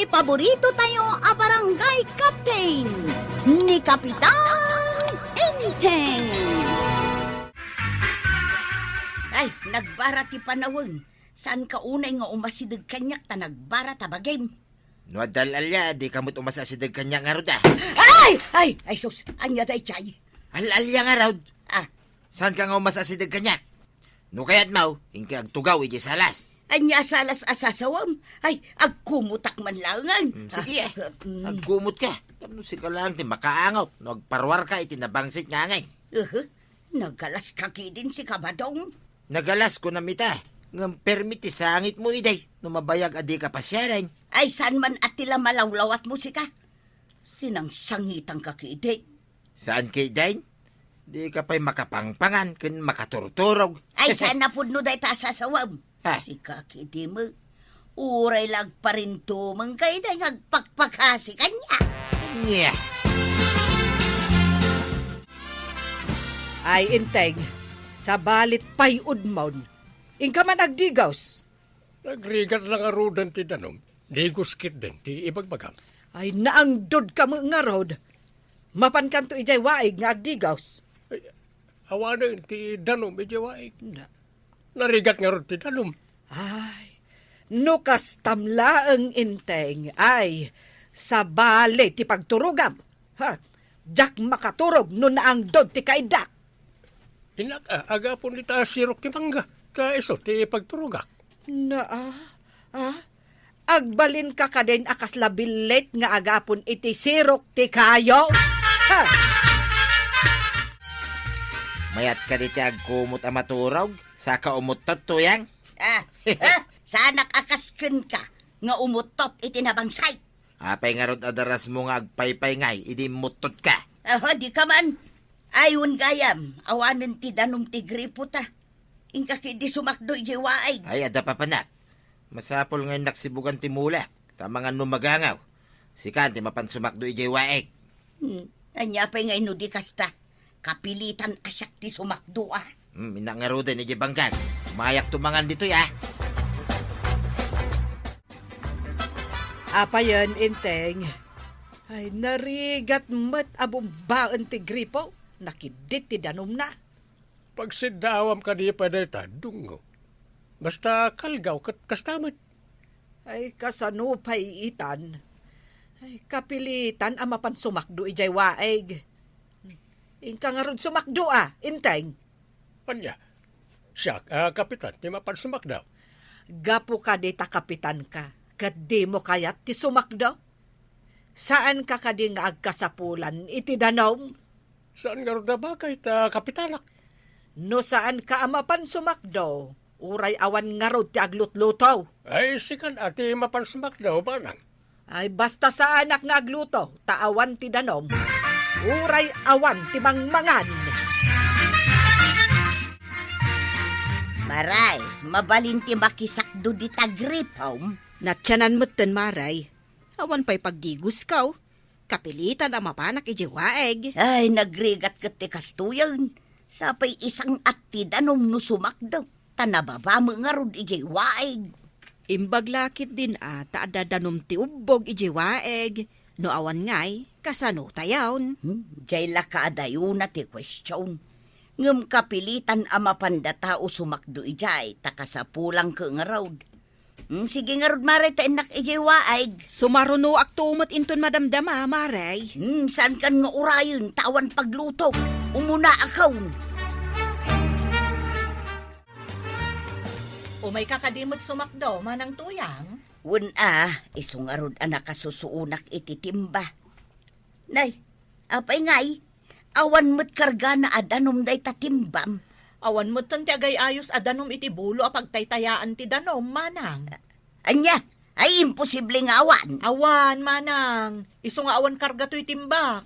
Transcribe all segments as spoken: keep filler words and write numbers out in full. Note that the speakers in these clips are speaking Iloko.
Paborito tayo a barangay captain, ni Kapitan Enteng. Ay, nagbara ti panawen. Saan ka unay nga umasideg kaniak ta nagbara ta bagim? No adda al-alia, di ka met umasideg kaniak ngarud, a. Ay! Ay! Ay, sus! Ania daydiay? Al-alia ngarud? Ah. Saan ka nga umasideg kaniak? No kayatmo, inka agtugaw idiay salas. Ania a salas a sasawem? Ay, agkumotak man laengen. Hmm, sige, a. Ah, mm. Agkumotka. Tapno sika laeng ti makaangot no agparuarka iti nabangsit nga angin. Uhu. Nagalas ka ketdin, sika, Badong? Nagalas, kunam ita. Ngem permi ti sangitmo idi no mabayag a dika pasiaren. Ay, saan man a ti la malawlawatmo, sika? Sinangsangitangka ketdin. Saan ketdin? Dika pay makapangpangan ken makaturturog. Ay, saan a pudno dayta a sasawem? Ha? Sika ketdi met. Uray la agparintumengka idi nga agpakpakasi kaniak. Nia. Ay, Enteng, sabali ti pay-odmon. Inka man agdigos. Nagrigat la ngaruden ti danum. Digos ketdin ti ibagbagam. Ay, naangdodka met ngarud. Mapankanto idiay waig nga agdigos. Ay, awanen ti danum idiay waig. Na. Narigat ngarud ti danum. Ay, no kastam laeng, Enteng, ay, sabali ti pagturogam. Ha? Diak makaturog no naangdod ti kaiddak. Innak, a, agapon ita sirok ti mangga, ta isu ti pagturogak. Na, a, a? Agbalinka kadin a kasla billit nga agapon iti sirok ti kayo? Ha? Mayat kadi ti agkumot a maturog, saka umuttot, Tuyang? Ah, ah, saanak a kas kenka nga umuttot iti nabangsit. Apay ngarud a darasmo nga agpaypay ngay idi immuttotka? Aha, dika man. Ay, wen gayam, awanen ti danum ti gripo ta. Inka ketdi sumakdo idiay waig. Ay, adda papanak. Masapul nga innak sibugan ti mulak, ta amangan no magangaw. Sikan ti mapan sumakdo idiay waig. Hmm, ania pay ngay no di kasta? Kapilitan a siak ti sumakdo, a. Hmm, innak ngaruden idiay bangkag. Mayak tumangan ditoy, a. Apayen, Enteng? Ay, narigat met a bumbaen ti gripo. Nakiddit ti danumna. Pagsiddaawam kadi pay dayta, Dungo. Basta kalgaw ket kasta met. Ay, kasano pay itan? Ay, kapilitan a mapan sumakdo idiay waig. Inka ngarud sumakdo, a, Enteng. Ania? Siak a kapitan ti mapan sumakdo? Gapu kadi ta kapitanka, ket dimo kayat ti sumakdo? Saanka kadi nga agkasapulan iti danum? Saan ngarud a bagay ta kapitanak. No saanka a mapan sumakdo, uray awan ngarud ti aglutluto. Ay, sikan a ti mapan sumakdo, manang. Ay, basta saanak nga agluto, ta awan ti danum. Uray awan ti mangmangan. Maray, mabalin ti makisakdo dita gripom? Natianan metten, Maray. Awan pay pagdigosko. Kapilitan a mapanak idiay waig. Ay, nagrigat ket ti kastoyen. Sapay isang-at ti danum no sumakdo, ta nababa met ngarud idiay waig. Imbag la ketdin a ta adda danum ti ubbog idiay waig. No awan ngay, kasano tayon? Hmm, diay la kaadayona ti kuestion. Ngem kapilitan a mapanda tao sumakdo idiay, ta kasapulanka ngarud. Hmm, sige ngarud, Maray, ta innak idiay waig. Sumarunoakto met inton madamdama, Maray. Hmm, saankan nga urayen, ta awan pagluto. Umuna akon. Umayka kadi met sumakdo, Manang Tuyang? Wen a, isu ngarud a nakasusuonak iti timba. Nay, apay ngay, awan met kargana a danum dayta timbam? Awan metten ti agay-ayos a danum iti bulo a pagtaytayaan ti danum, Manang. Ania? Ay, imposible nga awan. Awan, Manang. Isu nga awan karga toy timbak.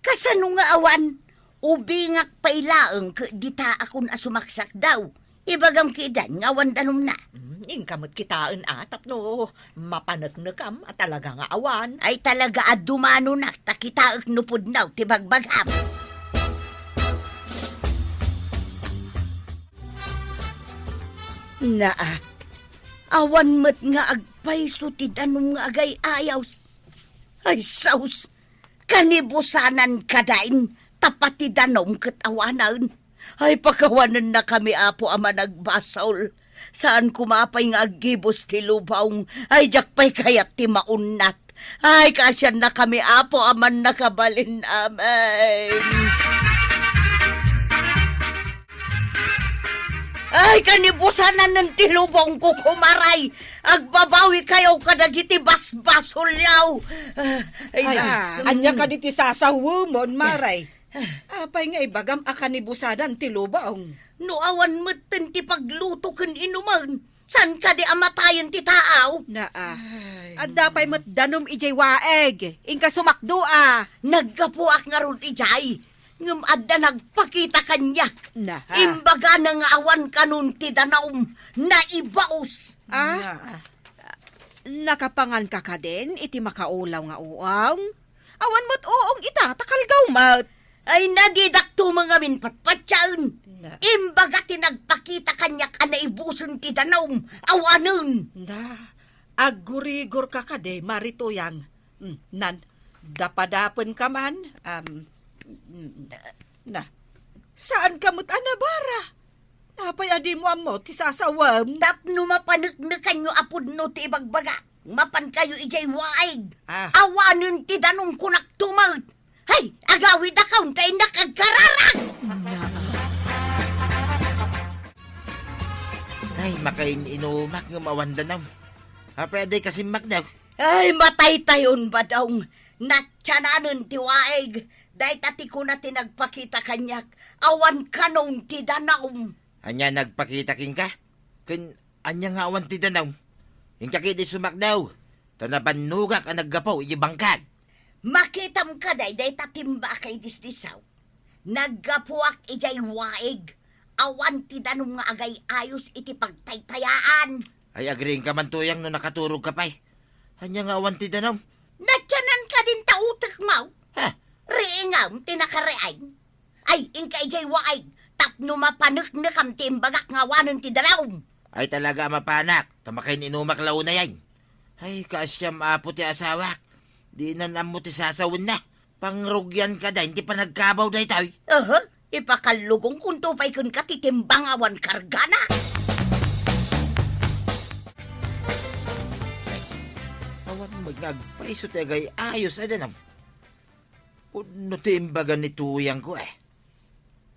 Kasano nga awan? Ubingak pay laeng ket ditaakon a sumaksakdaw. Ibagam ketdin nga awan danumna. Hmm, inka met kitaen a tapno mapaneknekam a talaga nga awan. Ay, talaga a dumanonak ta kitaek no pudno ti bagbagam. Naa, awan met nga ag- Nagpayso ti danum nga agay-ayos. Ay, saus! Kanibusanan kadain, ta pati danum ket awanen. Ay, pakawanennakami, Apo, a managbasol. Saan koma pay nga aggibus ti lubong. Ay, diak pay kayat ti maunnat. Ay, kaasiannakami, Apo, a mannakabalin. Amen. Ay, kanibusanan ti lubong, kukumaray. Agbabawi kayo kadagiti basbasolyo. Ah, ay, Ay, na, ania mm. kadi ti sasawemon, Maray? Apay nga ibagam a kanibusanan ti lubong? No awan metten ti pagluto ken inumen, saan kadi a matayen ti tao? Naa. Ay. Adda pay met danum idiay waeg. Inka sumakdo a. Naggapuak ngarud idiay. Ngem adda nagpakita kaniak. Na. Imbagana nga awan kanon ti danum, naibaos. Ah? Na. Nakapanganka kadin iti makaulaw nga uong? Awan met uong ita, ta kalgaw met. Ay, nadidak tumangamin patpatyaen. Na. Imbaga ti nagpakita kaniak a naibusen ti danum, awanen. Na, aggurigor ka kadi, Marituyang. Hmm, nan, dapadapen ka man. Um, mm, na, saan ka met a nabara? Apay a dimo ammo ti sasawem? Tapno mapaneknekanyo a pudno ti ibagbagak, mapankayo idiay waig. Ah. Awanen ti danum, kunak tumet. Hay, agawidakon ta innak agkararag! Ay, makain-inumak ngem awan danum. Apay a di kasimmakdaw? Ay, mataytayon, Badong. Natiananen ti waig. Dayta ti kuna ti nagpakita kaniak. Awan kanon ti danum. Ania nagpakita kenka? Ken ania nga awan ti danum? Inka ketdi sumakdaw, ta nabannogak a naggapu iti bangkag. Makitam kadi dayta timbak a idisdisaw? Naggapuak idiay waig. Awan ti danum nga agay-ayos iti pagtaytayaan. Ay, agriingka man, Tuyang, no nakaturogka pay. Ania nga awan ti danum? Natianan kadin ta utekmo? Ha? Riingam ti nakariing. Ay, inka idiay waig, tapno mapaneknekam ti imbagak nga awanen ti danum. Ay, talaga a mapanak, ta makain-inumak la unay. Ay, kaasiam, Apo, ti asawak. Dinan ammo ti sasawenna. Pangrugian kadi ti panagkabaw daytoy. Aha, ipakallugongkonto pay kenka ti timbang awan kargana. Ay, awan met nga agpayso ti agay-ayos a danum. Pudno ti imbaga ni Tuyangko, eh.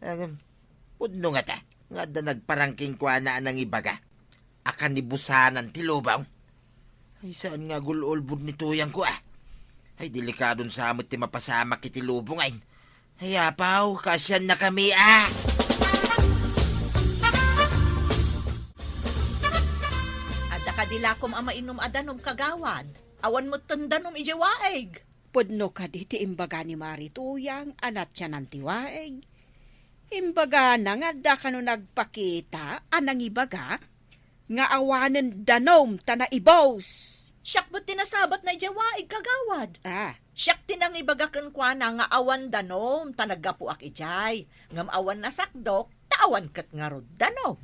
Agam, pudno ngata nga adda nagparang kenkuana a nangibaga a kanibusanan ti lubong. Ay, saan nga agul-ulbod ni Tuyangko, ah. Ay, delikadon sa met ti mapasamak iti lubong, ay. Ay, apaw, kaasiannakami, ah. Adda kadi lakom a mainum a danum, kagawad? Awan metten danum idiay waig. Pudno kadi ti imbaga ni Mari Tuyang a natianan ti waig. Imbagana nga adda kano nagpakita a nangibaga nga awanen danum ta naibus. Siak met ti nasabatna idiay waig, kagawad. Ah. Siak ti nangibaga kenkuana nga awan danum ta naggapuak idiay, ngem awan nasakdok ta awan ket ngarud danum.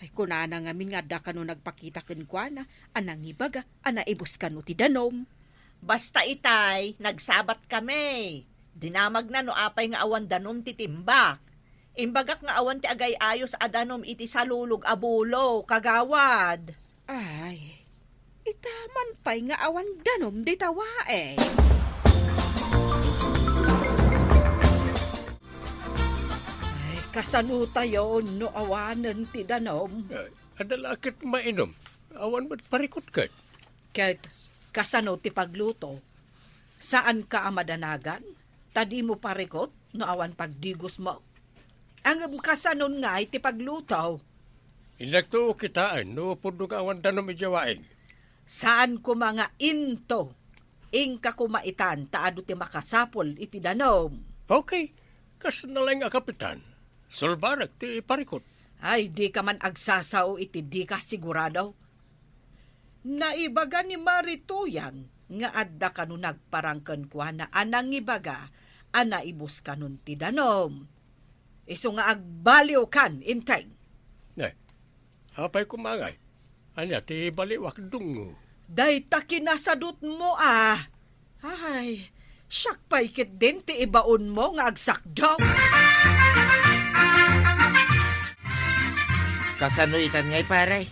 Ay, kunana ngamin nga adda kano nagpakita kenkuana a nangibaga a naibus kano ti danum. Basta itay, nagsabat kami. Dinamagna no apay nga awan danum ti timbak. Imbagak nga awan ti agay-ayos a danum iti salulog a bulo, kagawad. Ay, ita man pay nga awan danum dita waeg. Ay, kasano tayo no awanen ti danum? Ay, adda la ket mainum. Awan met parikut ket. Ket kasano ti pagluto? Saanka a madanagan? Ta dimo parikut no awan pagdigosmo. Ngem kasanon ngay ti pagluto? Innak to kitaen no pudno nga awan danum idiay waeg. Saan koma nga into. Inka koma itan ta adu ti makasapul iti danum. Okay. Kas nalaing a kapitan, sulbarek ti parikut. Ay, dika man agsasao iti dika sigurado. Naibaga ni Mari Tuyang nga adda kano nagparang kenkuana a nangibaga a naibus kanon ti danum. Isu nga agbaliwkan, Inteng. Eh, apay koma ngay? Ania ti baliwak, Dungngo? Dayta kinasadutmo a. Ay, siak pay ketdin ti ibaonmo nga agsakdok. Kasano itan ngay, pare?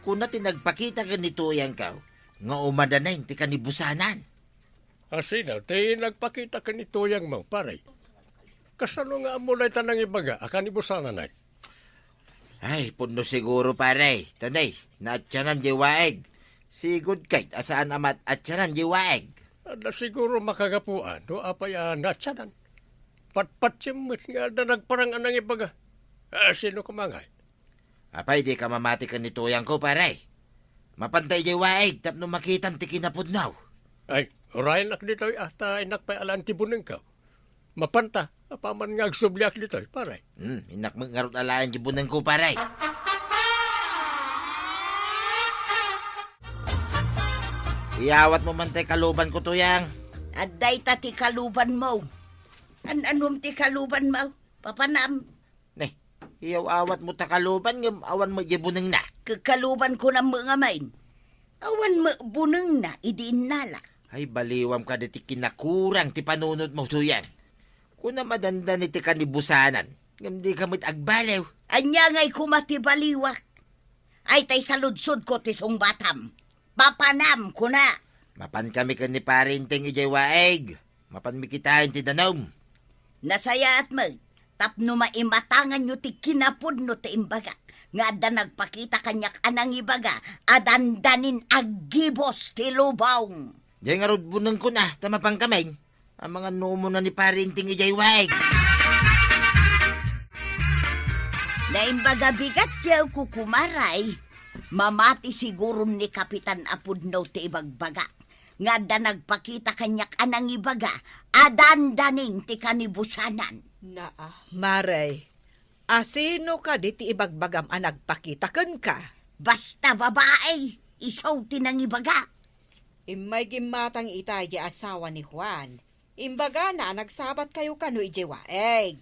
Kuna ti nagpakita ken ni Tuyangko nga umadanen ti kanibusanan. Asino ti nagpakita ken ni Tuyangmo, pare? Kasano nga ammo dayta nangibaga a kanibusanan, ay? Ay, pudno siguro, pare. Tanay, naatianan diay waeg. Sigud ket a saan a maatianan diay waeg. Adda siguro makagapuan no apay a naatianan. Patpatiem met nga adda nagparang a nangibaga. Ah, sino koma ngay? Apay, dika mamati ken ni Tuyangko, pare? Mapanta idiay waeg tapno makitam ti kinapudno. Ay, urayennak ditoy a, ta innak pay alaen ti bunengko. Mapanta, apaman nga agsubliak ditoy, pare. Hmm, innak met ngarud alaen ti bunengko, pare. Iyawatmo man tay kalubanko, Tuyang. Adda ita ti kalubanmo. An-anom ti kalubanmo? Papanam. Ne, iyaw-awatmo ta kaluban ngem awan met diay bunengna. Kakaluban ko na met ngamin. Awan met bunengna idi innala. Ay, baliwam kadi ti kinakurang ti panunotmo, Tuyang. Kunam a dandani ti kanibusanan, ngem dika met agbaliw. Ania ngay koma ti baliwak? Ay, tay saludsodko ti sungbatam. Papanam, kuna. Mapankami ken ni Pare Enteng idiay waeg. Mapanmi kitaen ti danum. Nasayaat met tapno maimatanganyo ti kinapudno ti imbagak nga adda nagpakita kaniak a nangibaga a dandanin aggibus ti lubong. Diay ngarud bunengkon a ta mapankamin. Amangan no umuna ni Pare Enteng idiay waeg. Naimbag a bigat diay kukumaray. Mamati siguron ni Kapitan a Pudno ti ibagbaga nga adda nagpakita kaniak a nangibaga a dandanin ti kanibusanan. Naa. Mare, asino kadi ti ibagbagam a nagpakita kenka? Basta babae, isu ti nangibaga. Immay gimmatang ita idiay asawa ni Juan. Imbagana a nagsabatkayo kano idiay waeg.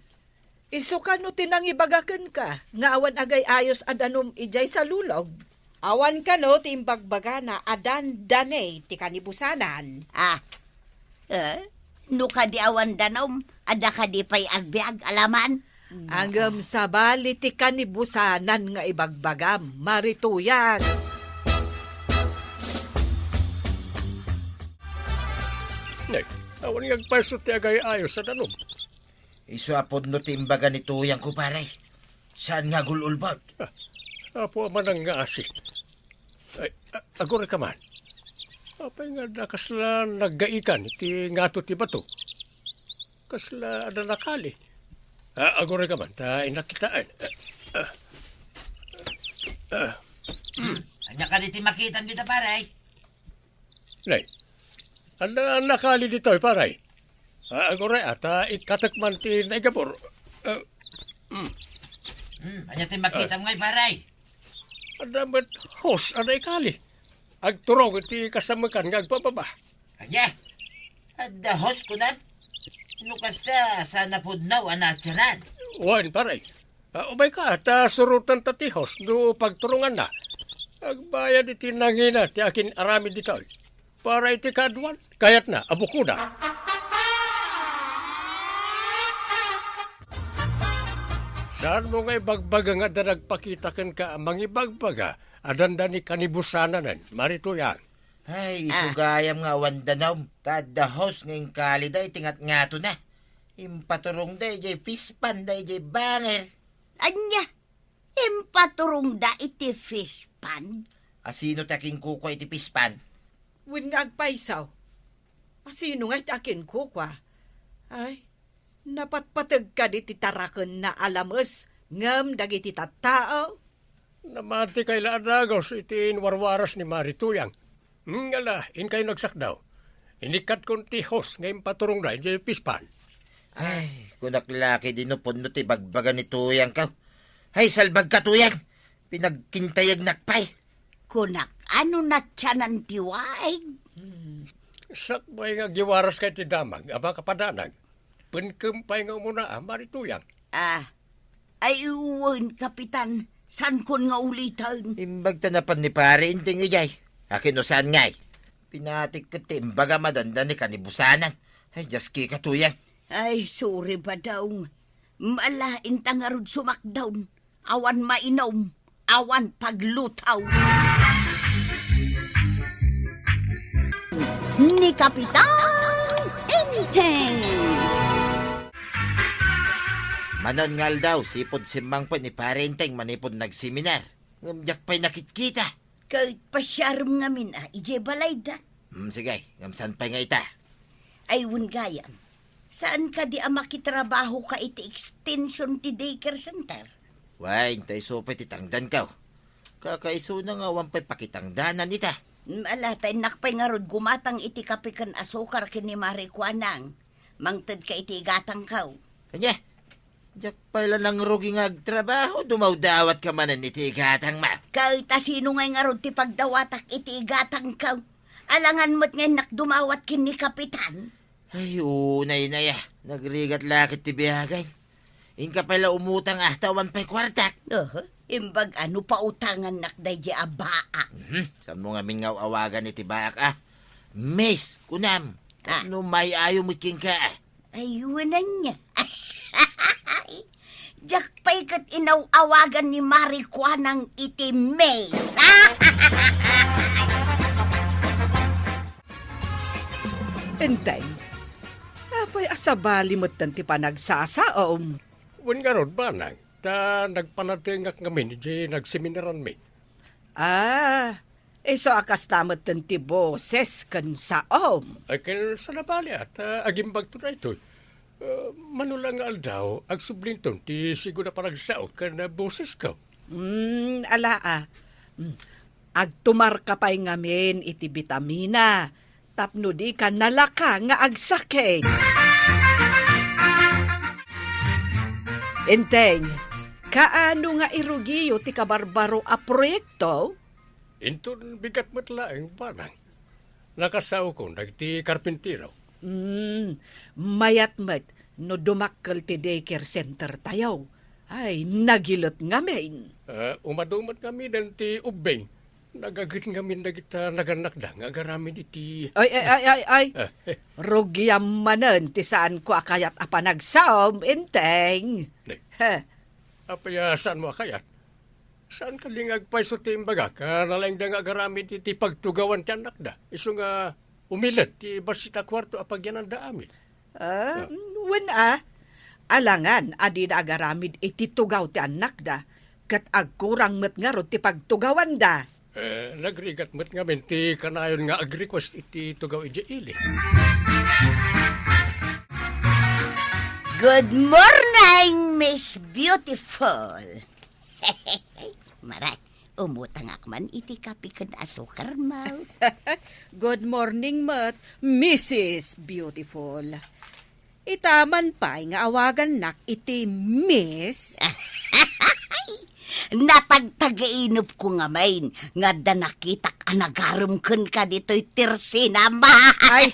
Isu kano ti nangibaga kenka nga awan agay-ayos a danum idiay salulog? Awan kano ti imbagbagana a dandani ti kanibusanan? Ah. Eh? No kadi awan danum, adda kadi pay agbiag a laman? Ngem sabali ti kanibusanan nga ibagbagam, Mare Tuyang. Ne, awan nga agpayso ti agay-ayos a danum. Isu a pudno ti imbaga ni Tuyangko, pare. Saan nga agul-ulbod? Ah, Apo a manangngaasi. Ay, a-, aguray ka man. Apay nga adda kasla naggaikan iti ngato ti bato? Kasla adda nakali. Ah, aguray ka man, ta innak kitaen. Ah, ah, ah. Ania kadi ti makitam dita, pare? Nay, adda nakali ditoy, pare. Ah, aguray, ta ikkatek man ti naigabur. Ah, mm. Hmm, ania ti makitam ngay, pare? Adda met hose a naikali. Agturong iti kasamekan nga agpababa. Ania? Adda hose, kunam? No kasta, saan a pudno a naatianan? Wen, pare. Ah, umayka, ta surotenta ti hose no pagturonganna. Agbayad iti nangina ti akin-aramid ditoy. Para iti kaaduan, kayatna a bukoda. Saanmo nga ibagbaga nga adda nagpakita kenka a mangibagbaga a dandani kanibusananen, Mare Tuyang? Ay, isu gayam nga awan danum, ta adda hose nga inkalida iti ngatngatona. Impaturongda idiay fish pond da idiay banger. Ania? Impaturongda iti fish pond? Asino ti akinkukua iti fish pond? Wen nga agpayso. Asino nga iti akinkukua? Ay, napatpateg kadi ti tarakenna a lames ngem dagiti tattao? Namatikay la a dagus iti inwarwaras ni Mare Tuyang. Ngala, inkayo nagsakdaw. Inikkatkon ti hose nga impaturongda idiay fish pond. Ay, kunak la ketdi no pudno ti bagbaga ni Tuyangko. Ay, salbagka, Tuyang! Pinagkintayegnak pay. Kunak, ano natianan ti waeg? Sakbay nga agiwaraska iti damag a makapadanag. Penkem pay nga umuna a, Mare Tuyang. Ah, ay, wen, Kapitan, saankon nga uliten. Imbag ta napan ni Pare Enteng idiay. Akin no saan ngay? Pinatik ket ti imbaga madanda ni kanibusanan. Ay, just kika tuyang. Ay, sorry, Badong. Malain ta ngarud sumakdaw. Awan mainom, awan paglutaw. Ni Kapitan Enteng. Manon nga aldaw, sipud simmangpet ni Pare Enteng manipud nagseminar. Ngem diak pay nakitkita. Ket pasiarem ngamin a idiay balayda. Hmm, sige, ngem saan pay nga ita? Ay, wen gayam. Saan kadi a makitrabaho ka iti extension ti daycare center? Wen, ta isu pay ti tangdanko. Kakaisuna nga awan pay pakitangdanan ita. Hmm, ala, ta innak pay ngarud gumatang iti kape ken asukar ken ni Mari Kuanang. Mangtedka iti igatangko. Ania? Diak pay la nangrugi nga agtrabaho, dumawdawat ka manen iti igatangmo. Ket ta sino ngay ngarud ti pagdawatak iti igatangko? Alangan met nga innak dumawat ken ni Kapitan. Ay, unay na ya. Nagrigat la ket ti biagen. Inka pay la umutang a, ta awan pay kuartak. Aha, imbag a no pautangannak daydi a baak. Mhm. Saanmo ngamin nga aw-awagan iti baak a Miss, kunam. Ah. No maayo met kenka a. Ay, wen ania. Diak pay ket inaw-awagan ni Mari Kuanang iti Miss. Enteng, apay a sabali metten ti panagsasaom? Wen ngarud, Manang, ta nagpaladengak ngamin idiay nagseminaranmi. Ah, isu a kasta metten ti boses ken saom. Ay, ken saan a bali, a, ta agimbagto daytoy. Ah, mano la nga aldaw, agsublinton ti sigun a panagsaok ken bosesko. Hmm, ala a. Hmm. Agtumarka pay ngamin iti bitamina tapno dika nalaka nga agsakit. Enteng, kaano nga irugiyo ti kabarbaro a proyekto? Inton bigat met laeng, Manang. Nakasaokon dagiti karpintero. Hmm, mayat met no dumakkel ti daycare center tayo. Ay, nagilet ngamin. Ah, umadu met ngaminen ti ubbing. Nagaget ngamin dagita nagannakda nga agaramid iti Ay, ay, ay, ay, ay. Ah, eh. Rugiam manen ti saanko a kayat a panagsaom, Enteng. Ay. Heh. Apay a saanmo a kayat? Saan kadi nga agpayso ti imbagak a nalaingda nga agaramid iti pagtugawan ti annakda? Isu nga umilet ti bassit a kuarto a pagyananda amin. Ah, ah. Wen a, alangan a dida agaramid iti tugaw ti annakda, ket agkurang met ngarud ti pagtugawanda. Eh, nagrigat met ngamin ti kanayon nga agrequest iti tugaw idiay ili. Good morning, Miss Beautiful. Maray, umutangak man iti kape ken asukarmo. Good morning met, Missus Beautiful. Ita man pay nga awagannak iti Miss? Natagtagainepko ngamin nga adda nakitak a nagarem kenka ditoy tersinam. Ay,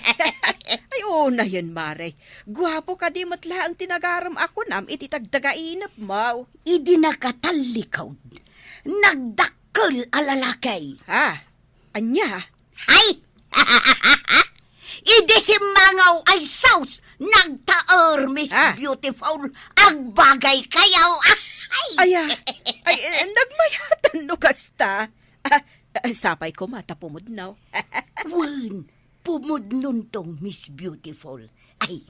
ay, unayen, Mare. Guapo kadi met laeng ti nagarem a kunam iti tagtagainepmo. Idi nakatallikud, nagdakkel a lalaki. Ah, ania? Ay! Idi simmangaw ay sauce, nagtaer, Miss Ah. Beautiful. Agbagay kayo. Ay! Aya, ay, eh, nagmayatan no kasta. Ah, ah, sapay koma ta pumudno. Wen, pumudnon tong Miss Beautiful. Ay.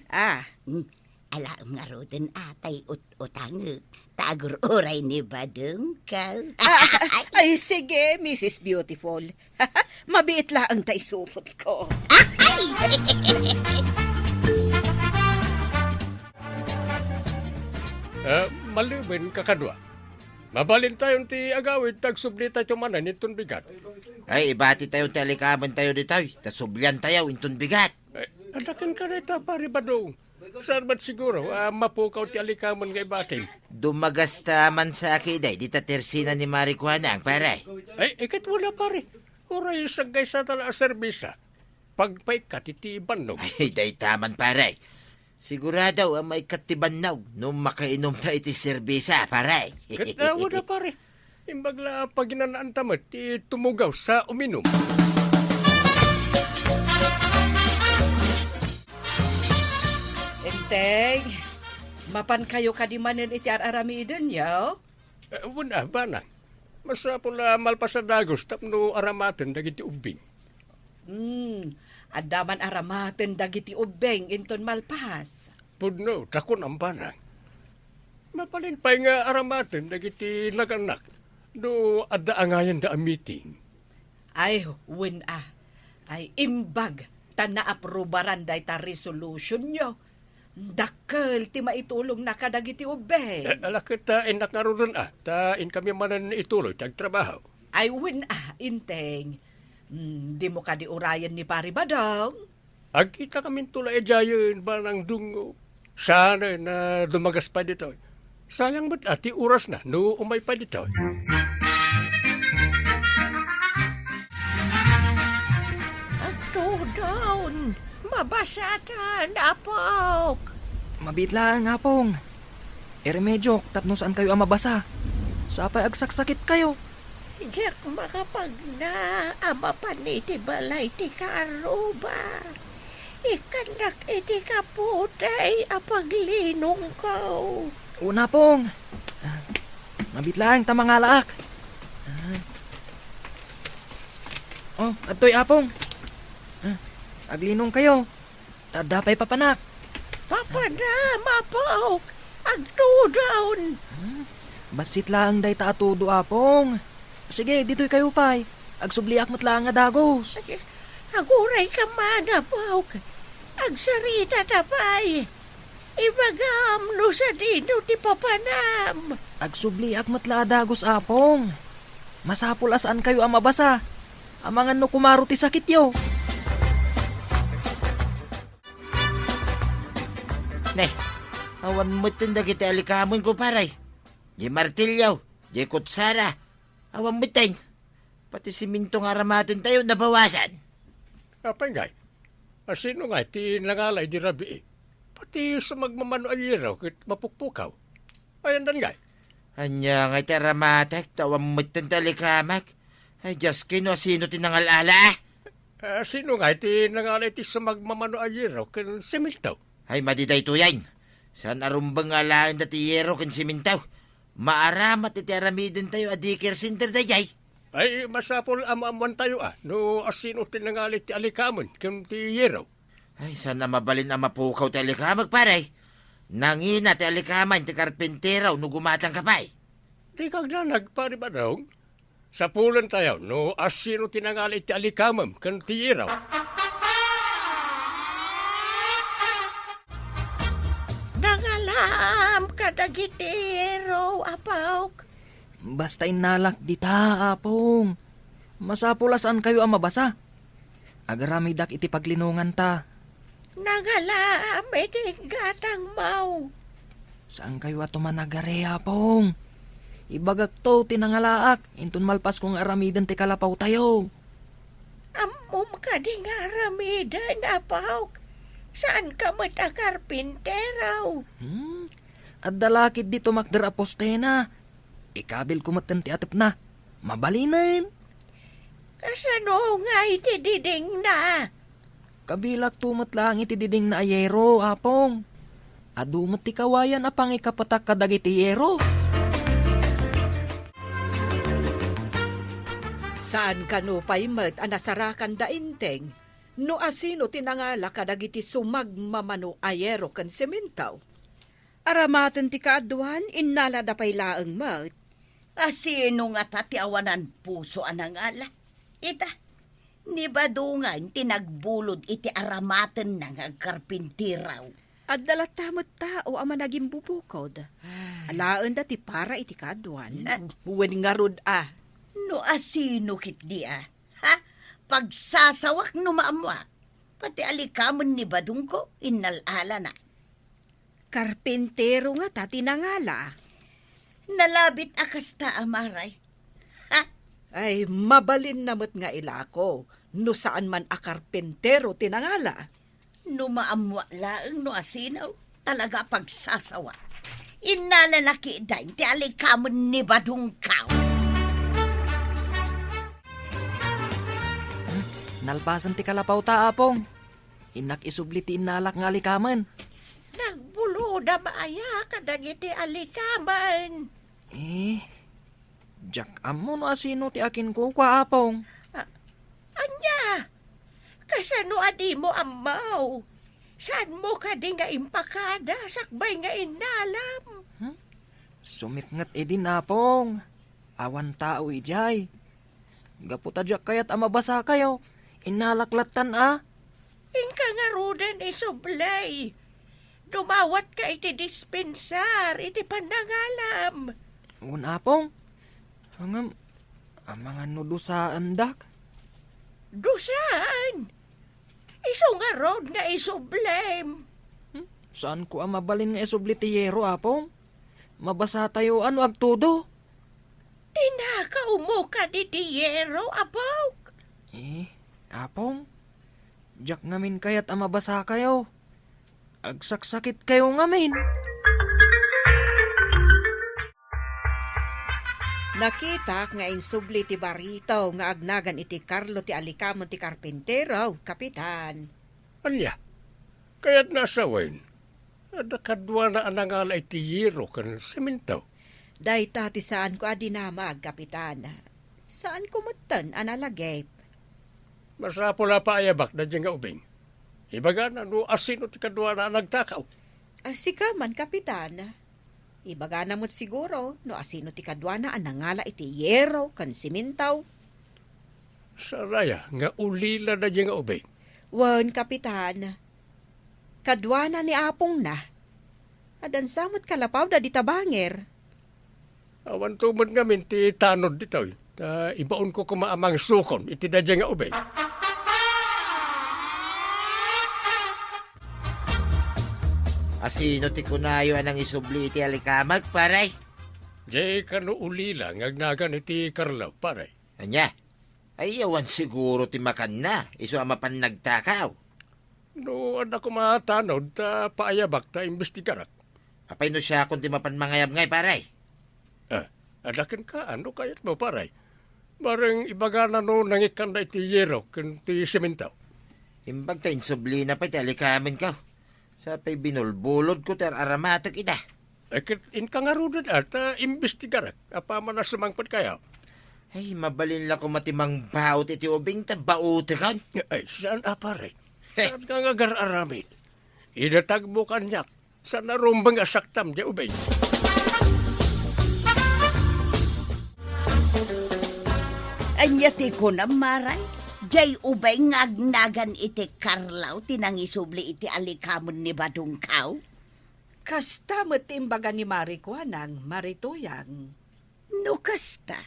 Ah. Hmm. Alaem ngaruden a tay ut-utangek, ta agur-uray ni Badongko. Ah, ay, sige, Missus Beautiful. Mabiit laeng ta isupotko. Eh, maliwen, kakadua. Mabalintayon ti agawid, ta agsublitayto manen inton bigat. Ay, ibatitayo ti alikamentayo ditoy, ta subliantayo inton bigat. Eh, adaken ka na ita, Pare Badong. Saan met siguro a mapukaw ti alikamen nga ibatim? Dumagasta man sa aki, day, dita tersina ni Mari Kuanang, pare. Ay, ikat wala, pare. Uray saggaysata la a serbisa. Pagpaikkat iti bannog. Ay, dayta man, pare. Sigurado a maikkat ti bannog no makainom ta iti serbisa, pare. Ket, ah, wala, pare. Imbag la paginanaanta met ti tumugaw sa uminum. Enteng, mapankayo kadi manen iti ar-aramidenyo? Eh, wen a, banang. Masapul a malpas a dagus tapno aramaten dagiti ubbing. Hmm, adda man aramaten dagiti ubbing inton malpas. Pudno, ta kunam, banang. Mabalin pay nga aramaten dagiti naganak no adda angayenda a meeting. Ay, wen a. Ay, imbag ta naaprubaran dayta resolutionyo. Dakkel ti maitulongna kadagiti ubbing. Eh, ala ket, ah, innak ngaruden a, ta inkami manen ituloy ti agtrabaho. Ay, wen a, Enteng. Hmm, dimo kadi urayen ni Pari Badong? Agkitakaminto la idiayen, banang Dungo. Saanen a dumagas pay ditoy. Sayang met a ti orasna no umay pay ditoy. Agtudon, mabasatan, apok. Mabiit laeng, apong. Iremediok tapno saankayo a mabasa. Sapay agsaksakitkayo. Diak makapagna a mapan iti balay ti kaarruba. Ikkannak iti kaputay a paglinongko. Una, Apong. Ah, mabiit laeng ta mangalaak. Ah. Oh, adtoy, Apong. Ah, aglinongkayo. Ta adda pay papanak. Papanam, apok. Agtudon. Ah, bassit laeng dayta a tudo, Apong. Sige, ditoykayo pay. Agsubliak met laeng a dagus. Agurayka man, apok. Agsarita ta pay. Ibagam no sadino ti papanam. Agsubliak met la a dagus, Apong. Masapul a saankayo a mabasa. Amangan no kumaro ti sakityo. Ne, awan metten dagiti alikamen, kumparay. Diay martilyo, diay kutsara, awan metten. Pati simento nga aramatentayo nabawasan. Apay ngay, asino ngay ti nangala idi rabii? Pati sumagmamano a yero ket mapukpukaw. Ayandan ngay. Ania ngay ti aramatek, ta awan metten ti alikamek? Ay, Dios, ken no asino ti nangal-ala, a? Ah, sino ngay ti nangala iti sumagmamano a yero ken semento? Ay, madi daytoyen. Saan a rumbeng nga alaenda ti yero ken semento. Maaramat iti aramidentayo a daycare center daydiay. Ay, masapul a maammoantayo a no asino ti nangali ti alikamen ken ti yero. Ay, saan a mabalin a mapukaw ti alikamek, pare. Nangina ti alikamen ti karpintero no gumatangka pay. Dika agdanag, pare Badong. Sapulentayo no asino ti nangali ti alikamem ken ti yero. Nangalaam kadagiti yero, apok. Basta innalak dita, apong. Masapul a saankayo a mabasa. Agaramidak iti paglinonganta. Nangalaam iti gatangmo. Saankayo a tumanagari, apong. Ibagakto ti nangalaak inton malpasko nga aramiden ti kalapawtayo. Ammom kadi nga aramiden, apok? Saanka met a karpintero. Hmm? Adda la ketdi tumakder a postena. Ikabilko metten ti atepna. Mabalinen. Kasano nga iti didingna? Kabilakto met laeng iti didingna a yero, apong. Adu met ti kawayan a pangikapetak kadagiti yero. Saan kano pay met a nasarakan da Enteng no asino ti nangala kadagiti sumagmamano a yero ken semento? Aramaten ti kaaduan, innalada pay laeng met. Asino ngata ti awanan puso a nangala? Ita, ni Badongan ti nagbulod iti aramatenna nga agkarpintero. Adda latta met tao a managimbubukod. Ay. Alaenda ti para iti kaaduan. Wen ngarud a. No asino ketdi a? Ha? Pagsasawak no maammoak. Pati alikamen ni Badongko, innal-alana. Karpintero ngata ti nangala. Nalabit a kasta, Amaray. Ha? Ay, mabalinna met nga ilako no saan man a karpintero ti nangala. No maammoak laeng no asino, talaga a pagsasawa. Innalana ketdin ti alikamen ni Badongko. Nalpasen ti kalapawta, Apong. Innak isubli ti innalak nga alikamen. Nagbuloda aya kadagiti alikamen. Eh, diak ammo no asino ti akinkukua, Apong. A-, ania? Kasano a dimo ammo? Saanmo kadi nga impakada sakbay nga innalam? Hmm? Sumipnget idin, Apong. Awan tao idiay. Gapu ta diak kayat a mabasakayo, innalak lattan a. Inka ngaruden isublay. Dumawatka iti dispensar iti pannangalam. Wen, Apong. Ngem, amangan no dusaendak? Dusaan? Isu ngarud nga isublem. Hmm? Saanko a mabalin nga isubli ti yero, Apong? Mabasatayo a no agtudo. Tinakawmo kadi ti yero, Apok? Eh, Apong, diak ngamin kayat a mabasakayo. Agsaksakitkayo ngamin. Nakitak nga insubli ti barito nga agnagan iti Carlo ti alikamen ti karpintero, Kapitan. Ania? Kayatna a sawen? Adda kaduana a nangala iti yero ken semento. Dayta ti saanko a dinamag, Kapitan. Saanko metten a nalagip. Masapul a paayabak daydiay nga ubing. Ibagana no asino ti kaduana a nagtakaw. A, sika man, Kapitan. Ibagana met siguro no asino ti kaduana a nangala iti yero ken semento. Saan aya nga ulila daydiay nga ubing? Wen, Kapitan. Kaduana ni apongna. Addansa met kalapawda dita bangir. Awanto met ngamin ti tanod ditoy, ta ibaonko koma a mangsukon iti daydiay nga ubing. Asino ti kunayo a nangisubli iti alikamek, pare? Diay kano ulila nga agnagan iti Carlo, pare. Ania? Ay, awan siguro ti makanna, isu a mapan nagtakaw. No adda koma tanod, ta paayabak ta imbestigarak. Apay no siakon ti mapan mangayab ngay, pare? Ah, adda kenka, no kayatmo, pare. Bareng ibagana no nangikkanda iti yero ken ti semento. Imbag ta insublina pay ti alikamenko. Sa pay binulbulodko ti ar-aramatek ida. Eh, ket inka ngaruden a ta imbestigarak apaman a sumangpetkayo. Ay, mabalin la koma ti mangbaut iti ubing ta bautekon. Ay, saan a, pare? Heh. Saan ka nga agar-aramid? Idatagmo kaniak, saan a rumbeng a saktam diay ubing. Ania ti kunam, Maray? Diay ubing nga agnagan iti Carlo ti nangisubli iti alikamen ni Badongko? Kasta met ti imbaga ni Mari Kuanang, Mari Tuyang. No kasta,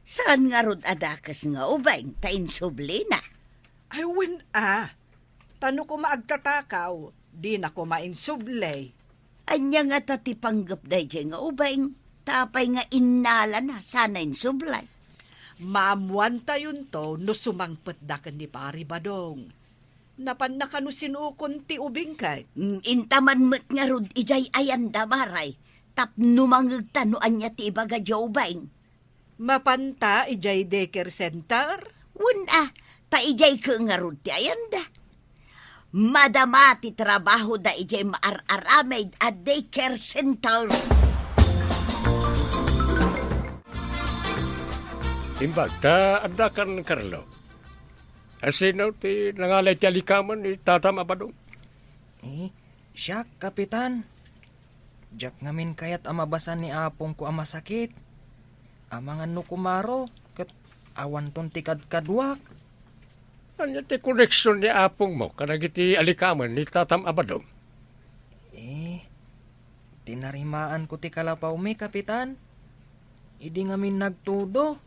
saan ngarud a dakes nga ubing ta insublina? Ay, wen a. Ta no koma agtatakaw, dina koma insubli. Ania ngata ti panggep daydiay nga ubing? Ta apay nga innalana sana insubli? Maammuantayonto no sumangpetda ken ni Pari Badong. Napanna kano sinukon ti ubing ket? Mm, intaman met ngarud idiay ayanda, Maray, tapno mangegta no ania ti ibaga diay ubing. Mapanta idiay daycare center? Wen a, ta idiay ket ngarud ti ayanda. Madama ti trabahoda idiay maar-aramid a daycare center. Imbag ta adda kan Carlo. Asino ti nangala iti alikamen ni tatam a Badong? Eh, siak, Kapitan. Diak ngamin kayat a mabasa ni apongko a masakit. Amangan no kumaro, ket awanton ti kadkaduak. Ania ti koneksion ni apongmo kadagiti alikamen ni tatam a Badong? Eh, tinarimaanko ti kalapawmi, Kapitan. Idi ngamin nagtudo,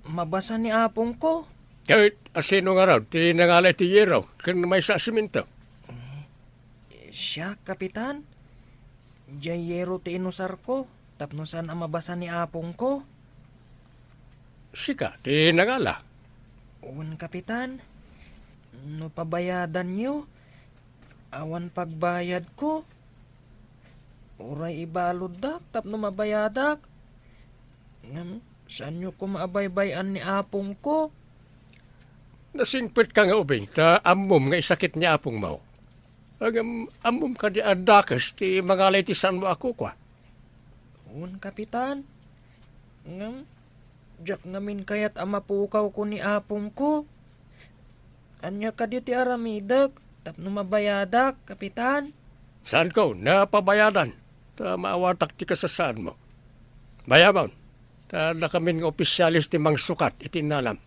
mabasa ni apongko. Ket asino ngarud ti nangala iti yero ken maysa a semento? Eh, siak, Kapitan. Diay yero ti inusarko tapno saan a mabasa ni apongko. Sika ti nangala? Wen, Kapitan. No pabayadanyo, awan pagbayadko. Uray ibaluddak tapno mabayadak. Ngem saanyo koma a baybay-an ni apongko. Nasingpetka nga ubing ta ammom nga isakit ni apongmo. Ngem ammom kadi a dakes ti mangala iti saanmo a kukua? Wen, Kapitan. Ngem, diak ngamin kayat a mapukawko ni apongko. Ania kadi ti aramidek tapno mabayadak, Kapitan? Saanko a pabayadan, ta maawatak ti kasasaadmo. Bayamon, ta adda kamin nga opisiales ti mangsukat iti innalam.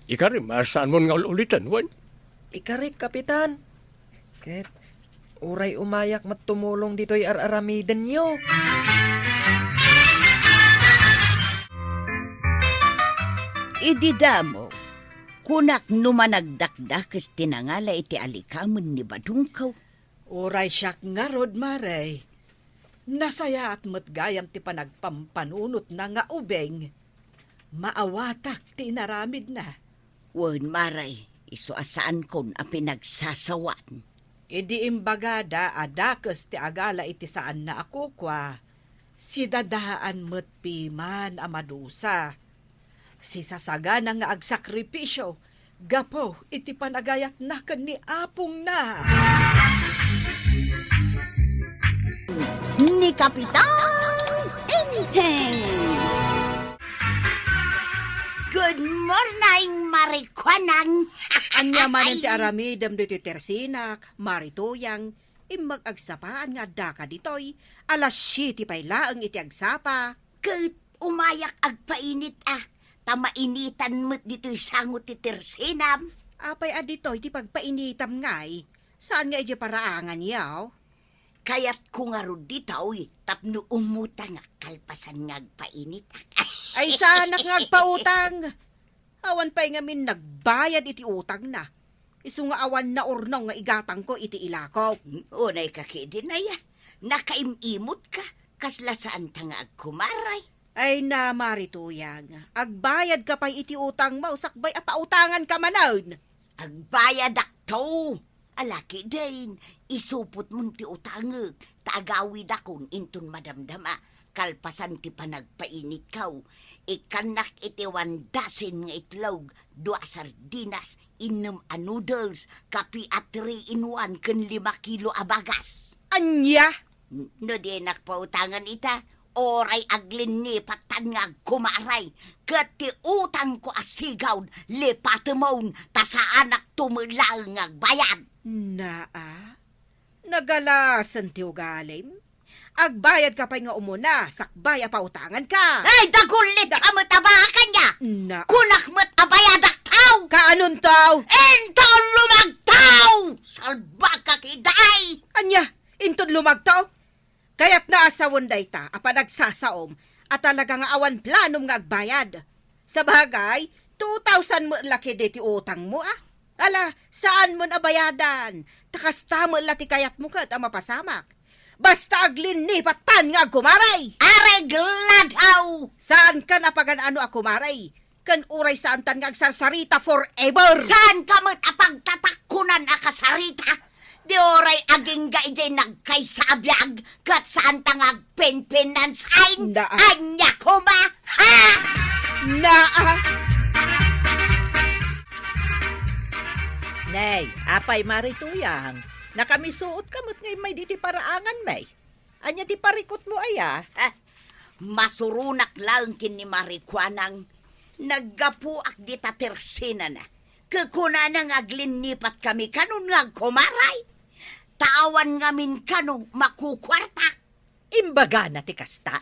Ikarim a saanmon nga ul-uliten, wen? Ikarik, Kapitan. Ket uray umayak met tumulong ditoy ar-aramidenyo. Idi damo, kunak no managdakdakes ti nangala iti alikamen ni badongko. Uray siak ngarud, Mare. Nasayaat met gayam ti panagpampanunotna nga ubing. Maawatak ti inaramidna. Wen, Mare, isu a saankon a pinagsasawan. Idi imbagada a dakes ti agala iti saanna a kukua, sidadaan met piman a madusa. Sisasagana nga agsakripisio gapu iti panagayatna ken ni apongna. Ni Kapitan Enteng. Good morning, Mare Kuanang. Ania manen ti aramidem ditoy tersinak, Mare Tuyang? Immag agsapaan nga addaka ditoy. Alas siete pay laeng iti agsapa. Ket umayak agpainit a, ta mainitan met ditoy sango ti tersinam. Apay a ditoy ti pagpainitam ngay? Saan nga idiay paraangan, yaw? Kayatko ngarud ditoy tapno umutangak kalpasan nga agpainitak. Ay, saanak nga agpautang? Awan pay ngamin nagbayad iti utangna. Isu nga awan naurnong nga igatangko iti ilako. Unay ka ketdin aya, nakaim-imutka, kasla saanta nga agkumaray. Ay na, Mare Tuyang, agbayadka pay iti utangmo sakbay a pautanganka manen. Agbayadakto. Ala ketdin, isupotmon ti utangek, ta agawidakon inton madamdama, kalpasan ti panagpainitko. Ikkannak iti one dozen nga itlog, dua a sardinas, innem a noodles, kape a three-in-one, ken lima kilo a bagas. Ania? N-, no dinak pautangan ita, uray aglinnipat tan nga agkumaray, ket ti utangko a sigawd, lipatemon, ta saanak to met laeng nga agbayad. Naa, nagalasen ti ugalim. Agbayadka pay nga umuna, sakbay a pautanganka. Ay, dagullit ka met a baka nia! Na- Kunak met a bayadak tao! Kaanon tao? Inton lumagtaw! Salbaka ketdi! Ania? Inton lumagtaw? Kayatna a sawen dayta a panagsasaom a talaga nga awan planom nga agbayad. Sabagay, two thousand met la ketdi ti utangmo, a. Ala, saanmon a bayadan, ta kasta met la ti kayatmo ket a mapasamak. Basta aglinnipat tan nga agkumaray! Areglado! Saankan a pagan-ano a kumaray, ken uray saantan nga agsarsarita forever. Saanka met a pagtatakkunan a kasarita? Di uray agingga idiay nagkaysa a biag, ket saanta nga agpinpinansain? Naa. Ania koma, ha? Naa. Nay, apay Mare Tuyang, nakamisuot ka met nga immay ditoy paraangan, may? Ania ti parikutmo aya? Ha? Masuronak laeng ken ni Mare Kuanang. Naggapuak dita tersenana. Ket kunana nga aglinnipat kami kanon nga agkumaray. Ta awan ngamin kano makukuarta. Imbagana ti kasta?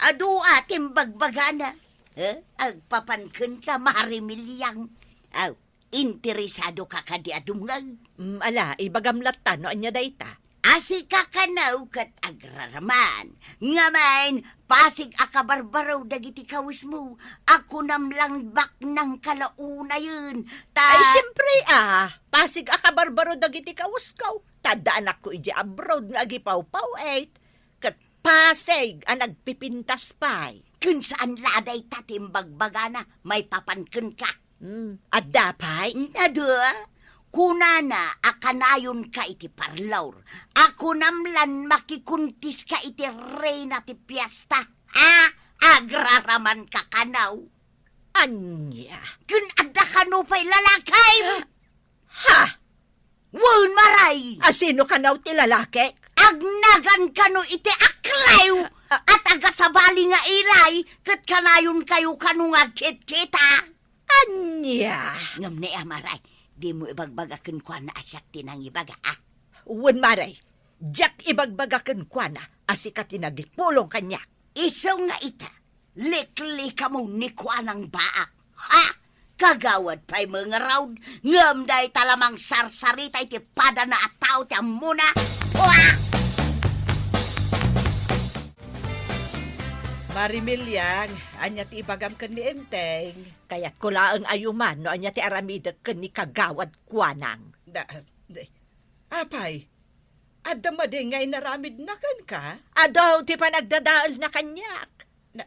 Adu a ti imbagbagana. Eh, agpapan kenka, Mare Miliang. Aw, interesado ka kadi a dumngeg? Mm, ala, ibagam latta no ania dayta. A sika kano ket agraraman. Ngamin, pasig a kabarbaro dagiti kawesmo. Akunam lang baknang kalaunayen. Ta- Ay, siempre, ah, pasig a kabarbaro dagiti kawesko. Ta adda anakko idiay abroad nga agipawpaw-et. Ket pasig a nagpipintas pay. Ken saan la dayta ti imbagbagana, maipapan kenka. Hmm, adda pay? Adu, kunana a kanayonka iti parlor. Akunam lan makikuntiska iti reyna ti piesta. Ha? Agraramanka kano? Ania? Ken adda kano pay lalaki? Ha? Wen, Maray! A, sino kano ti lalaki? Agnagan kano iti aklew a taga sabali nga ilay, ket kanayon kayo kano nga agkitkita? Ania? Ngem ni a, Maray, dimo ibagbaga kenkuana a siak ti nangibaga, a? Wen, Maray, diak ibagbaga kenkuana a sika ti nagipulong kaniak. Isu nga ita, liklikamo ni Kuanang Baak. Ha? Kagawad pay met ngarud, ngem dayta la mangsarsarita iti padana a tao ti ammona. Pua! Mari Miliang, ania ti ibagam ken ni Enteng? Kayatko laeng a yuman no ania ti aramidek ken ni Kagawad Kuanang. Da-, da-, apay, adda madi nga inaramidna kenka? Adu ti panagdadaelna kaniak. Na,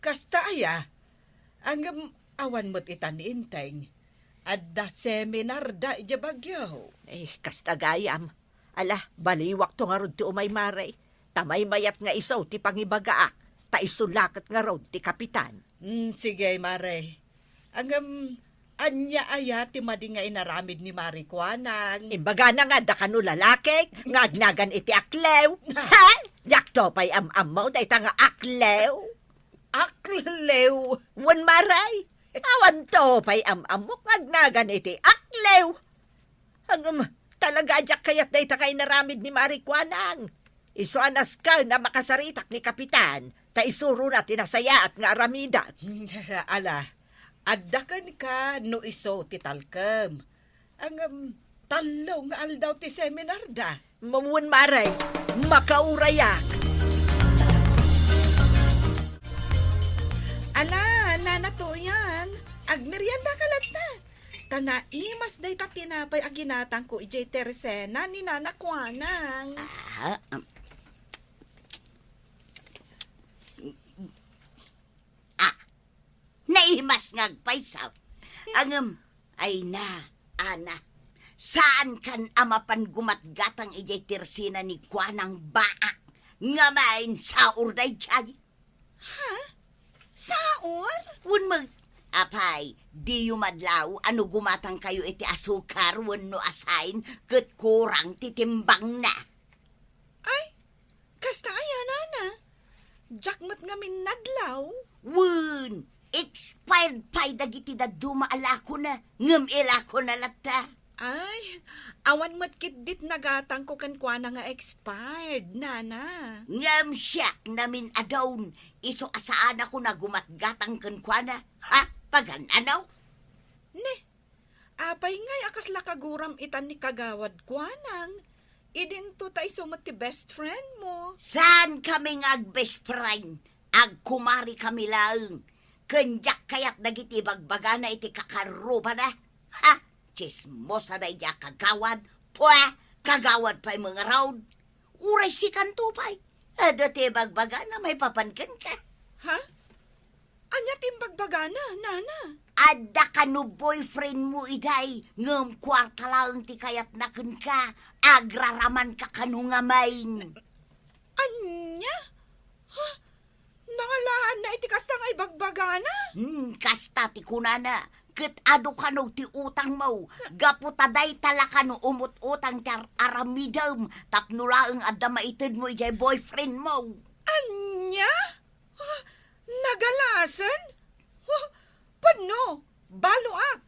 kasta aya? Ngem awan met ita ni Enteng. Adda seminarda idiay Baguio. Eh, kasta gayam. Ala, baliwakto ngarud ti umay, Mare. Ta maymayat nga isu ti pangibagaak, ta isu la ket ngarud ti kapitan. Mm, sige, Mare. Ngem, ania aya ti madi nga inaramid ni Mari Kuanang? Imbagana nga adda kano lalaki nga agnagan iti aklew. Ha? Diakto pay am-ammo dayta nga aklew. Aklew? Wen, Mare. Awanto pay am-ammok nga agnagan iti aklew. Ngem, talaga a diak kayat dayta nga inaramid ni Mari Kuanang. Isu a nasken a makasaritak ni Kapitan, ta isurona ti nasayaat nga aramidek. Ala, adda kenka no isu ti talkem. Ngem, tallo nga aldaw ti seminarda. Wen, Mare, makaurayak. Ala, Nana Toyan, agmeriendaka latta. Ta naimas dayta tinapay a ginatangko idiay tersena ni Nana Kuanang. Ah, um. Ah, naimas nga agpayso. Ngem, ay na, Ana, saankan a mapan gumatgatang idiay tersena ni Kuanang Baak nga main saor daydiay. Ha? Saor? Wen met, apay, diyo madlaw a no gumatangkayo iti asukar wenno asain ket kurang ti timbangna? Ay, kasta aya, Nana? Diak met ngamin nadlaw. Wen, expired pay dagiti dadduma a lakona, ngem ilakona latta. Ay, awan met ketdit nagatangko kenkuana nga expired, Nana. Ngem siak namin a dawn, isu a saanakon a gumatgatang kenkuana. Ha? Pagananaw? Ne, apay ngay a kasla kaguram itan ni Kagawad Kuanang? Idinto ta isu met ti best friend mo. Saan kami nga ag-best friend? Agkumari kami laeng. Ken diak kayat dagiti ibagbagana iti kakarrubana. Ha? Tsismosa daydi a kagawad. Pua! Kagawad pay met ngarud. Uray sikanto pay. Adda ti ibagbagana maipapan kenka. Ha? Ania ti imbagbaga, Nana? Adda kano boyfriend mo idiay, ngem kuarta laeng ti kayatna kenka, agraramanka kano ngamin. Ania? Ha? Nangalaanna iti kasta nga ibagbagana? Hmm, kasta ti kunana, ket adu kano ti utangmo, gapu ta dayta la kano umut-utang ti ar-, aramidem tapno laeng adda maitedmo idiay boyfriend mo. Ania? Ah, nagalasen? Ah, pudno, baloak,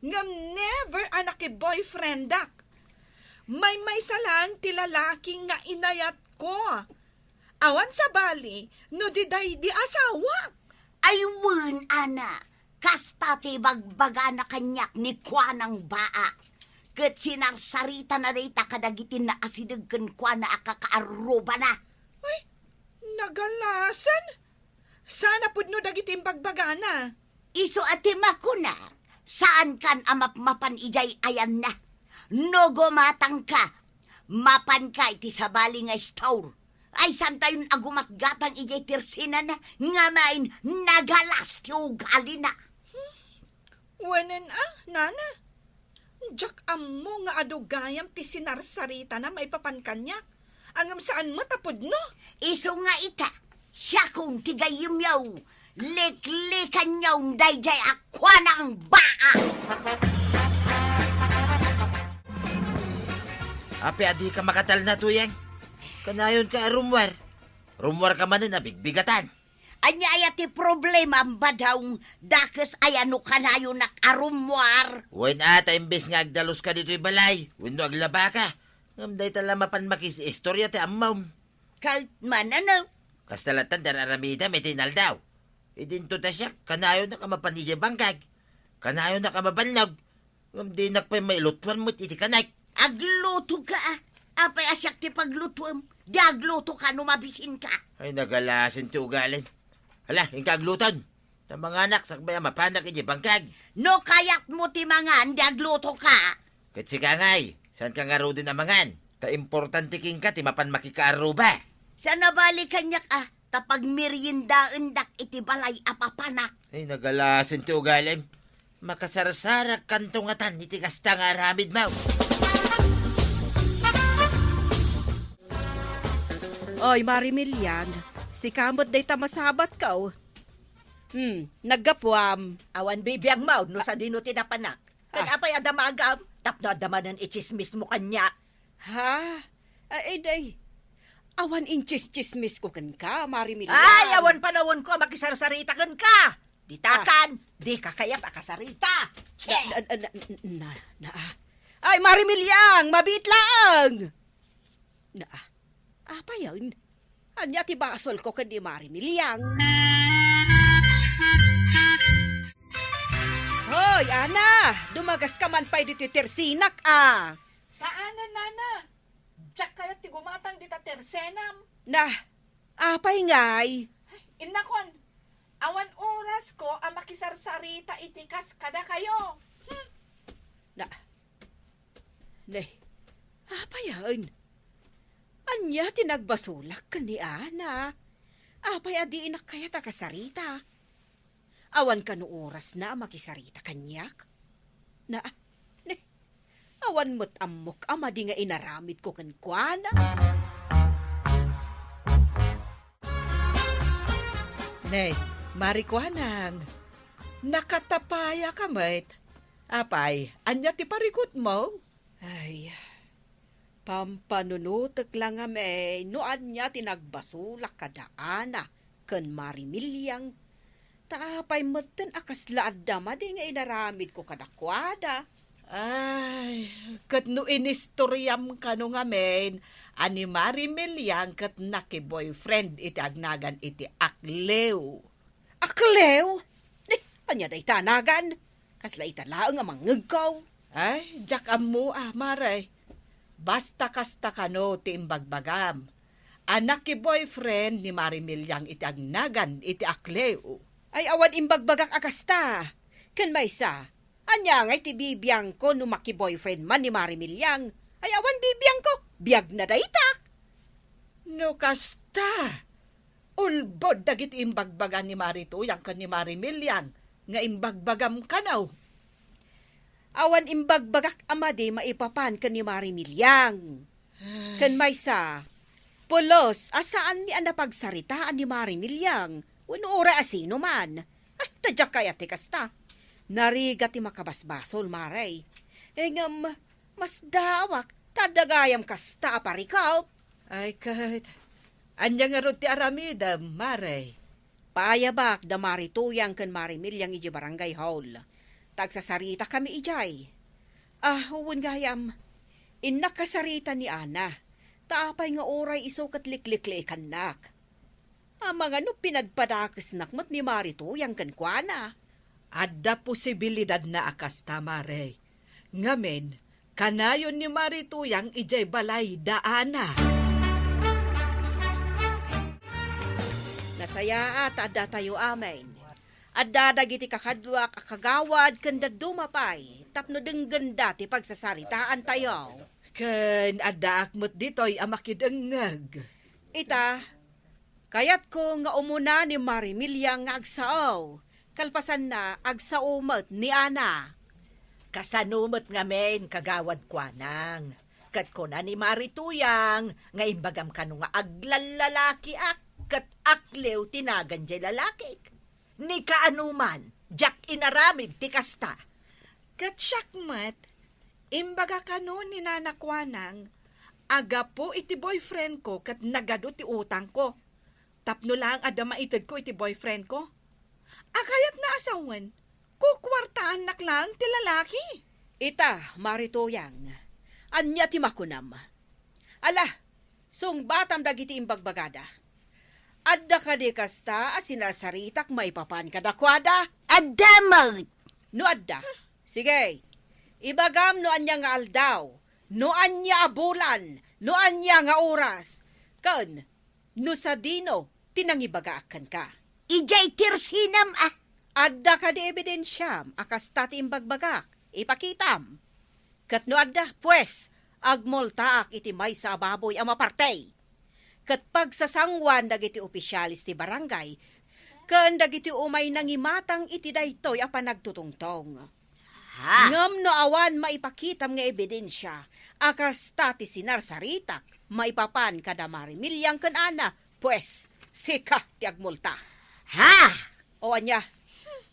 ngem never a nakiboyfriendak. Maymaysa laeng ti lalaki nga inayatko. Awan sabali no di daydi asawak. Ay wen, Ana, kasta ti ibagbagana kaniak ni Kuanang Baak. Ket sinarsaritana dayta kadagiti naasideg kenkuana a kakaarrubana. Ay, nagalasen? Saan a pudno dagiti imbagbagana? Isu a ti makuna, saankan a mapmapan idiay ayanna. No gumatangka, mapanka iti sabali nga store. Ay, saantayon a gumatgatang idiay tersenana, ngamin nagalas ti ugalina. Wenen a, Nana? Diak ammo nga adu gayam ti sinarsaritana maipapan kaniak. Ngem saan met a pudno? Isu nga ita, siakon ti gayyemyo. Liklikanyo daydiay a kuanang baa! Apay a dika makatalna, Tuyang? Kanayonka a rummuar. Rummuarka manen a bigbigatan. Ania aya ti problemam, Badong? Dakes aya no kanayonak a rummuar? Wen a, ta imbes nga agdaluska ditoy balay wenno aglabaka, ngem dayta la mapan makis-istorya ti ammom. Ket manano? Kasta latta ti ar-aramidem iti inaldaw. Idinto ta siak, kanayonak a mapan idiay bangkag. Kanayonak a mabannog. Ngem dinak pay mailutuan met iti kanek. Aglutoka, a. Apay a siak ti paglutuem? Di aglutoka no mabisinka. Ay, nagalasin ti ugalim. Hala, inka agluton. Ta manganak sakbay a mapanak idiay bangkag. No kayatmo ti mangan, di aglutoka. Ket sika ngay, saanka ngaruden a mangan? Ta importante kenka ti mapan makikaarruba. Saan a bale kaniak a, ta pagmeriendaendak iti balay a papanak. Ay, nagalasin ti ugalim. Makasarsaragkanto ngatan iti kasta nga aramidmo. Oy, Mari Miliang, sika met dayta masabatko. Hmm, naggapuam. Awan bibiangmo no sadino ti napanak. Ket Ah. apay a damagam? Tapno adda manen itsismismo kaniak. Ha? Ay, day. Awan intsistsismisko kenka, Mari Miliang. Ay, awan panawenko a makisarsarita kenka. Ditakan, Ah. dika kayat a kasarita. Che! Na, na, na, na, na, ah. Ay, Mari Miliang, mabiit laeng. Na, ah. Apayen? Ania ti basolko ken ni Mari Miliang? Hoy, Ana! Dumagaska man pay ditoy tersinak, a! Saanen, Nana. Diak kayat ti gumatang dita tersenam. Na, apay ngay? Innakon, awan orasko a makisarsarita iti kas kadakayo. Hmm. Na, ne, apayen? Ania ti nagbasolak ken ni Ana? Apay a dinak kayat a kasarita? Awan kano orasna a makisarita kaniak? Na, ne, awan met ammok a madi nga inaramidko kenkuana. Ne, Mari Kuanang, nakatapayaka met. Apay, ania ti parikutmo? Ay, pampanunotek la ngamin no ania ti nagbasolak kada Ana ken Mari Miliang. Ta apay metten a kasla adda madi nga inaramidko kadakuada? Ay, ket no inistoriam kano ngamin a ni Mari Miliang ket nakiboyfriend iti agnagan iti Aklew. Aklew? Ni, ania dayta a nagan? Kasla ita laeng a mangngegko. Ay, diak ammo a, Mare. Basta kasta kano ti imbagbagam. A nakiboyfriend ni Mari Miliang iti agnagan iti Aklew. Ay, awan imbagbagak a kasta. Ken maysa, ania ngay ti bibiangko no makiboyfriend man ni Mari Miliang? Ay, awan bibiangko. Biagna dayta. No kasta, ulbod dagiti imbagbaga ni Mari Tuyang ken ni Mari Miliang nga imbagbagam kano. Awan imbagbagak a madi maipapan ken ni Mari Miliang. Ay. Ken maysa, pulos a saanmi a napagsaritaan ni Mari Miliang wenno uray a sino man. Ay, ta diak kayat ti kasta. Narigat ti makabasbasol, Mare. Eh, ngem, masdaawak, ta adda gayam kasta a parikut. Ay, ket, ania ngarud ti aramidem, Mare? Paayabak da Mari Tuyang ken Mari Miliang idiay barangay hall. Ta agsasaritakami idiay. Ah, wen gayam, innak kasarita ni Ana. Ta apay nga uray isu ket likliklikannak? Amangan no pinadpadakesnak met ni Mari Tuyang kenkuana. Adda posibilidadna a kasta, Mare. Ngamin, kanayon ni Mari Tuyang idiay balay da Ana. Nasayaat ta addatayo amin. Adda dagiti kakaduak a kagawad ken dadduma pay tapno denggenda ti pagsasaritaantayo. Ken addaak met ditoy a makidengngeg. Ita, kayatko nga umuna ni Mari Miliang nga agsao, kalpasanna, agsao met ni Ana. Kasano met ngamin, Kagawad Kuanang? Ket kuna ni Mari Tuyang nga imbagam kano nga aglallalakiak, ket Aklew ti nagan diay lalakik. Ni kaanoman, diak inaramid ti kasta. Ket siak met, imbaga kano ni Nana Kuanang, a gapu iti boyfriend ko ket nagadu ti utangko. Tapno laeng adda maitedko iti boyfriend ko. A kayatna a sawen, kukuartaannak laeng ti lalaki. Ita, Mari Tuyang, ania ti makunam? Ala, sungbatam dagiti imbagbagada. Adda kadi kasta a sinarsaritak maipapan kadakuada? Adda met! No adda, sige, ibagam no ania nga aldaw, no ania a bulan, no ania nga oras, ken no sadino ti nangibagaak kenka. Idiay tersinam a. Adda kadi ebidensiam a kasta ti imbagbagak? Ipakitam. Ket no adda, pues, agmultaak iti maysa a baboy a maparti. Ket pagsasanguan dagiti opisiales ti barangay ken dagiti umay nangimatang iti daytoy a panagtutungtong. Ha? Ngem no awan maipakitam nga ebidensia a kasta ti sinarsaritak maipapan kada Mari Miliang ken Ana, pues, sika ti agmulta. Ha? O ania?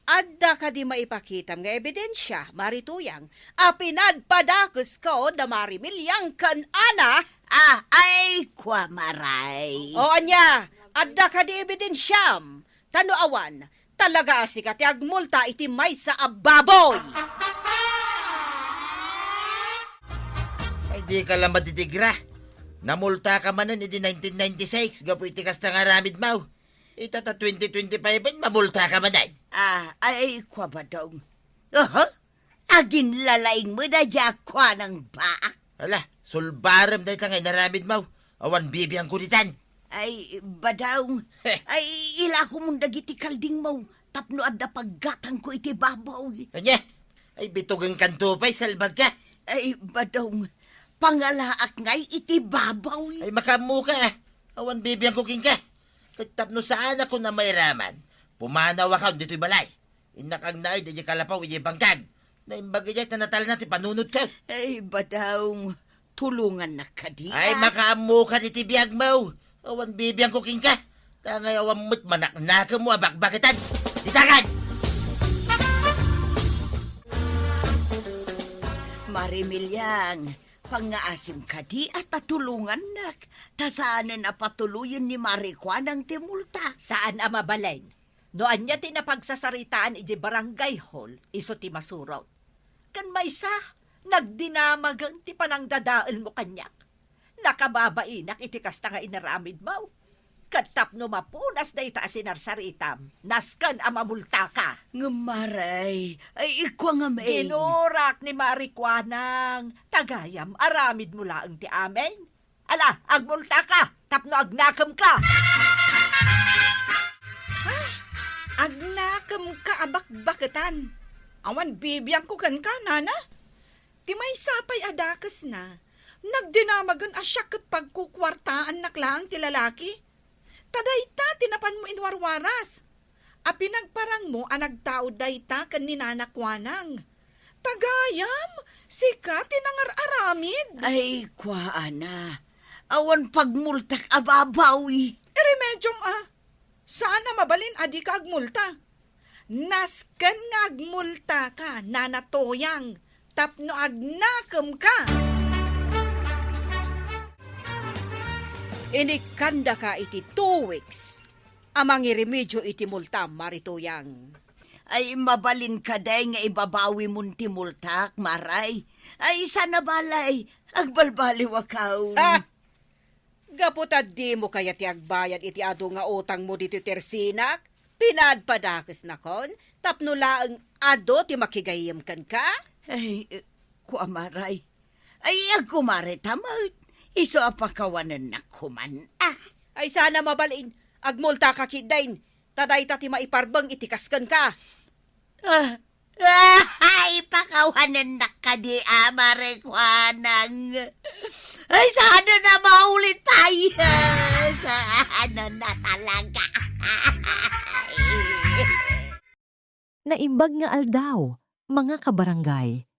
Adda kadi maipakitam nga ebidensia, Mari Tuyang, a pinadpadakesko da Mari Miliang ken Ana? Ah, ay, kua, Maray. O ania? Adda kadi ebidensiam? Ta no awan, talaga a sika ti agmulta iti maysa a baboy. Ay, dika la matitigra. Namultaka manen idi nineteen ninety-six gapu iti kasta nga aramidmo. Ita ta twenty twenty-five, mamultaka manen. Ah, ay, kua, Badong. Aha? Aginlalaing met a diak kuanang baak. Ala, sulbarem dayta nga inaramidmo. Awan bibiangko ditan. Ay, Badong. Heh. Ay, ilakomon dagiti kaldingmo tapno adda paggatangko iti baboy. Ania? Ay, bitugenkanto pay, salbagka. Ay, Badong, pangalaak ngay iti baboy. Ay, makaammoka. Awan bibiangko kenka. Ket tapno saanakon a mairaman, pumanawakon ditoy balay. Innak agnaed idiay kalapaw idiay bangkag. Naimbag idiay ta natalna ti panunotko. Ay, Badong, tulongannak kadi, ah. Ay, makaammokan iti biagmo. Awan bibiangko kenka. Ta ngay awan met manaknakemmo a bakbaketan. Ditakan! Mari Miliang, pangngaasim kadi a ta tulongannak. Ta saanen a patuloyen ni Mari Kuanang ti multa. Saan a mabalin. No ania ti napagsasaritaan idiay barangay hall, isu ti masurot. Ken maysa, nagdinamagen ti panangdadaelmo kaniak. Nakababainak iti kasta nga inaramidmo. Ket tapno mapunas dayta a sinarsaritam, nasken a mamultaka. Ngem, Maray, ay, ikua ngamin. Ginurak ni Mari Kuanang, ta gayam aramidmo laeng ti amin. Ala, agmultaka tapno agnakemka. Ah, agnakemka a bakbaketan. Awan bibiangko kenka, nana. Ti maysa pay a dakesna, nagdinamagen a siak ket pagkukuartaannak laeng ti lalaki. Ta dayta ti napanmo inwarwaras. A pinagparangmo a nagtaud dayta ken ni Nana Kuanang. Ta gayam, sika ti nangar-aramid. Ay, kuana. Awan pagmultak a babawi. Iremediom a. Saan a mabalin a dika agmulta. Nasken nga agmultaka, Nana Toyang, tapno agnakemka. Inikkandaka iti two weeks a mangiremedio iti multam, Mari Toyang. Ay, mabalin kadi nga ibabawimon ti multak, Maray? Ay, saan a balay, agbalbaliwakon. Ha! Gapu ta dimo kayat ti agbayad iti adu nga utangmo ditoy tersinak, pinadpadakesnakon tapno laeng adu ti makigayyem kenka? Ay, eh, kua, Maray. Ay, agkumarita met. Isu a pakawanennak koman, ah. Ay, saan a mabalin, agmultaka ketdin, ta dayta ti maiparbeng iti kas kenka. Ah, ah, ipakawanennak kadi a, Mari Kuanang. Ay, saan a maulit pay. Saan a talaga. Naimbag nga aldaw, mga kabarangay.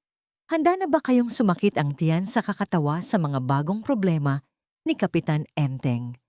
Handa na ba kayong sumakit ang tiyan sa kakatawa sa mga bagong problema ni Kapitan Enteng?